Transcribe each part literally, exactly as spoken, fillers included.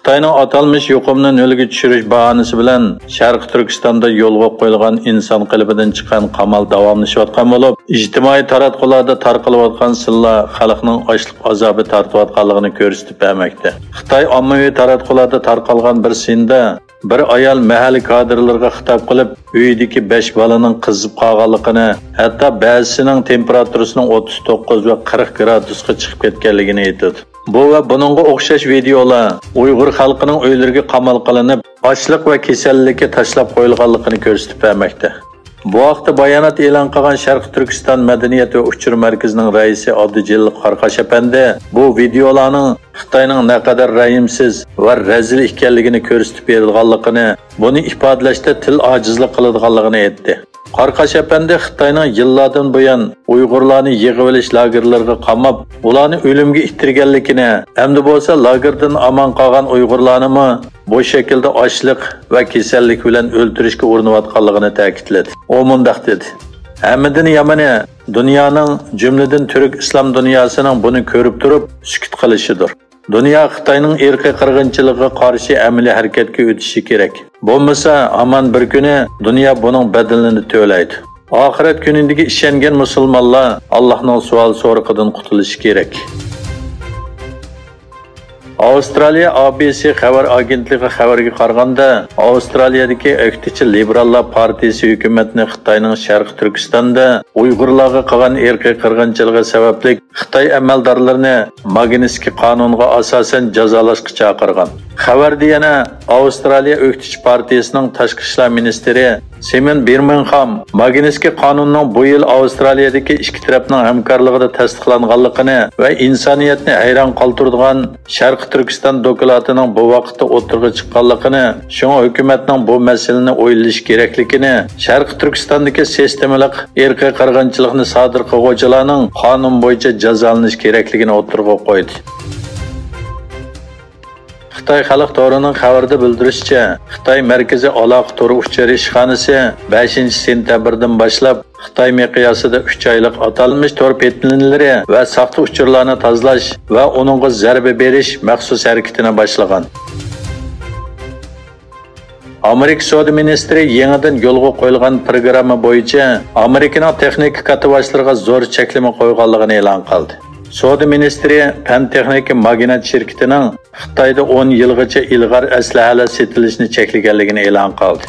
خىتاينىڭ ئاتالمىش يۇقۇمنى نۆلگە چۈشۈرۈش باھانىسى بىلەن شەرقىي تۈركىستاندا يولغا قويۇلغان ئىنسان قېلىپىدىن چىققان قامال داۋاملىشىۋاتقان بولۇپ، ئىجتىمائىي تاراتقۇلاردا تارقىلىۋاتقان سىنلار خەلقنىڭ ئاچلىق ئازابى تارتىۋاتقانلىقىنى كۆرسىتىپ بەرمەكتە. خىتاي ئاممىۋى تاراتقۇلاردا تارقالغان بىر سىندا بىر ئايال مەھەللە كادىرلىرىغا خىتاب قىلىپ، ئۆيىدىكى بەش بالىنىڭ قىزىپ قالغانلىقىنى، ھەتتا بەزىسىنىڭ تېمپېراتۇرىسىنىڭ ئوتتۇز توققۇز ۋە قىرىق گرادۇسقا چىقىپ كەتكەنلىكىنى ئېيتىدۇ. بۇ ۋە بۇنىڭغا ئوخشاش ۋىدېئولار ئۇيغۇر خەلقىنىڭ ئۆيلىرىگە قامال قىلىنىپ، ئاچلىق ۋە كېسەللىككە تاشلاپ قويۇلغانلىقىنى كۆرسىتىپ بەرمەكتە. بۇ ھەقتە بايانات ئېلان قىلغان شەرقىي تۈركىستان مەدەنىيەت ۋە ئۇچۇر مەركىزىنىڭ رەئىسى ئابدۇجېلىل قاراقاش ئەپەندى بۇ ۋىدېئولارنىڭ خىتاينىڭ نەقەدەر رەھىمسىز ۋە رەزىل ئىكەنلىكىنى كۆرسىتىپ بېرىدىغانلىقىنى، بۇنى ئىپادىلەشتە تىل ئاجىزلىق قىلىدىغانلىقىنى ئېيتتى. قاراقاش ئەپەندى خىتاينىڭ يىللاردىن بۇيان ئۇيغۇرلارنى يىغىۋېلىش لاگېرلىرىغا قاماپ، ئۇلارنى ئۆلۈمگە ئىتتىرگەنلىكىنى، ئەمدى بولسا لاگېردىن ئامان قالغان ئۇيغۇرلارنىمۇ بۇ شەكىلدە ئاچلىق ۋە كېسەللىك بىلەن ئۆلتۈرۈشكە ئۇرۇنۇۋاتقانلىقىنى تەكىتلىدى. ئۇ مۇنداق دېدى: ھەممىدىن يامىنى، دۇنيانىڭ، جۈملىدىن تۈرك ئىسلام دۇنياسىنىڭ بۇنى كۆرۈپ تۇرۇپ سۈكۈت قىلىشىدۇر. دۇنيا خىتاينىڭ ئىرقىي قىرغىنچىلىقىغا قارشى ئەمەلىي ھەرىكەتكە ئۆتۈشى كېرەك. بولمىسا، ھامان بىر كۈنى دۇنيا بۇنىڭ بەدىلىنى تۆلەيدۇ. ئاخىرەت كۈنىدىكى ئىشەنگەن مۇسۇلمانلار ئاللاھنىڭ سوئال سورىقىدىن قۇتۇلۇشى كېرەك. ئاۋسترالىيە ABC خەۋەر ئاگېنتلىقى خەۋىرىگە قارىغاندا، ئاۋسترالىيەدىكى ئۆكتىچى لىبېراللار پارتىيىسى ھۆكۈمەتنى خىتاينىڭ شەرقىي تۈركىستاندا ئۇيغۇرلارغا قىلغان ئىرقىي قىرغىنچىلىقى سەۋەبلىك خىتاي ئەمەلدارلىرىنى ماگنىتسكىي قانۇنغا ئاساسەن جازالاشقا چاقىرغان. خەۋەردە يەنە ئاۋسترالىيە ئۆكتىچى پارتىيىسىنىڭ تاشقى ئىشلار مىنىستىرى سىمون بىرمىنغھام ماگنىتسكىي قانۇننىڭ بۇ يىل ئاۋسترالىيەدىكى ئىككى تەرەپنىڭ ھەمكارلىقىدا تەستىقلانغانلىقىنى ۋە ئىنسانىيەتنى ھەيران قالدۇرىدىغان شەرقىي تۈركىستان دوكلاتىنىڭ بۇ ۋاقىتتا ئوتتۇرىغا چىققانلىقىنى، شۇڭا ھۆكۈمەتنىڭ بۇ مەسىلىنى ئويلىشى كېرەكلىكىنى، شەرقىي تۈركىستاندىكى سىستېمىلىق ئىرقىي قىرغىنچىلىقنى سادىر قىلغۇچىلارنىڭ قانۇن بويىچە جازالىنىشى كېرەكلىكىنى ئوتتۇرىغا قويدى. خىتاي خەلق تورىنىڭ خەۋىرىدە بىلدۈرۈشىچە، خىتاي مەركىزىي ئالاقە تورى ئۇچۇر ئىشخانىسى بەشىنچى سېنتەبىردىن باشلاپ خىتاي مىقياسىدا ئۈچ ئايلىق ئاتالمىش تور پېتىنىلىرى ۋە ساختا ئۇچۇرلارنى تازىلاش ۋە ئۇنىڭغا زەربە بېرىش مەخسۇس ھەرىكىتىنى باشلىغان. ئامېرىكا سودا مىنىستىرى يېڭىدىن يولغا قويۇلغان پىروگرامما بويىچە ئامېرىكىنىڭ تېخنىكا كاتتىباشلىرىغا زور چەكلىمە قويغانلىقىنى ئېلان قىلدى. سودا مىنىستىرى پەن تېخنىكا ماگنات شىركىتىنىڭ خىتايدا ئون يىلغىچە ئىلغار ئەسلىھەلەر سېتىلىشىنى چەكلىگەنلىكىنى ئېلان قىلدى.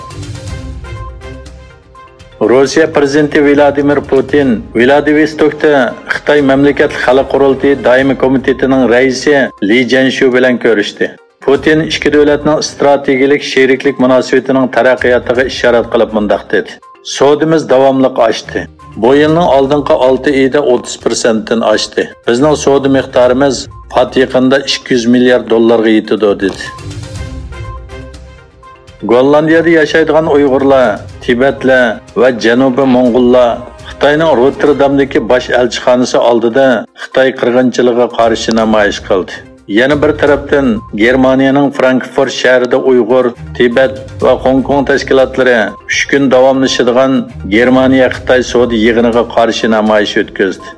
روسىيە پىرېزىدېنتى ۋلادىمىر پۇتىن ۋلادىۋوستوكتا خىتاي مەملىكەتلىك خەلق قۇرۇلتىيى دائىمىي كومىتېتىنىڭ رەئىسى لى جيەنشۇ بىلەن كۆرۈشتى. پۇتىن ئىككى دۆلەتنىڭ ئىستراتېگىيەلىك شېرىكلىك مۇناسىۋىتىنىڭ تەرەققىياتىغا ئىشارەت قىلىپ مۇنداق دېدى: سودىمىز داۋاملىق ئاشتى. بۇ يىلنىڭ ئالدىنقى ئالتە ئېيىدا ئوتتۇز پىرسەنتتىن ئاشتى. بىزنىڭ سودا مىقدارىمىز پات يېقىندا ئىككى يۈز مىليارد دوللارغا يېتىدۇ، دېدى. گوللاندىيەدە ياشايدىغان ئۇيغۇرلار، تىبەتلەر ۋە جەنۇبىي موڭغۇللار خىتاينىڭ روتتېردامدىكى باش ئەلچىخانىسى ئالدىدا خىتاي قىرغىنچىلىقىغا قارشى نامايىش قىلدى. يەنە بىر تەرەپتىن، گېرمانىيەنىڭ فرانكفورت شەھىرىدە ئۇيغۇر، تىبەت ۋە خوڭكوڭ تەشكىلاتلىرى ئۈچ كۈن داۋاملىشىدىغان گېرمانىيە-خىتاي سودا يىغىنىغا قارشى نامايىش ئۆتكۈزدى.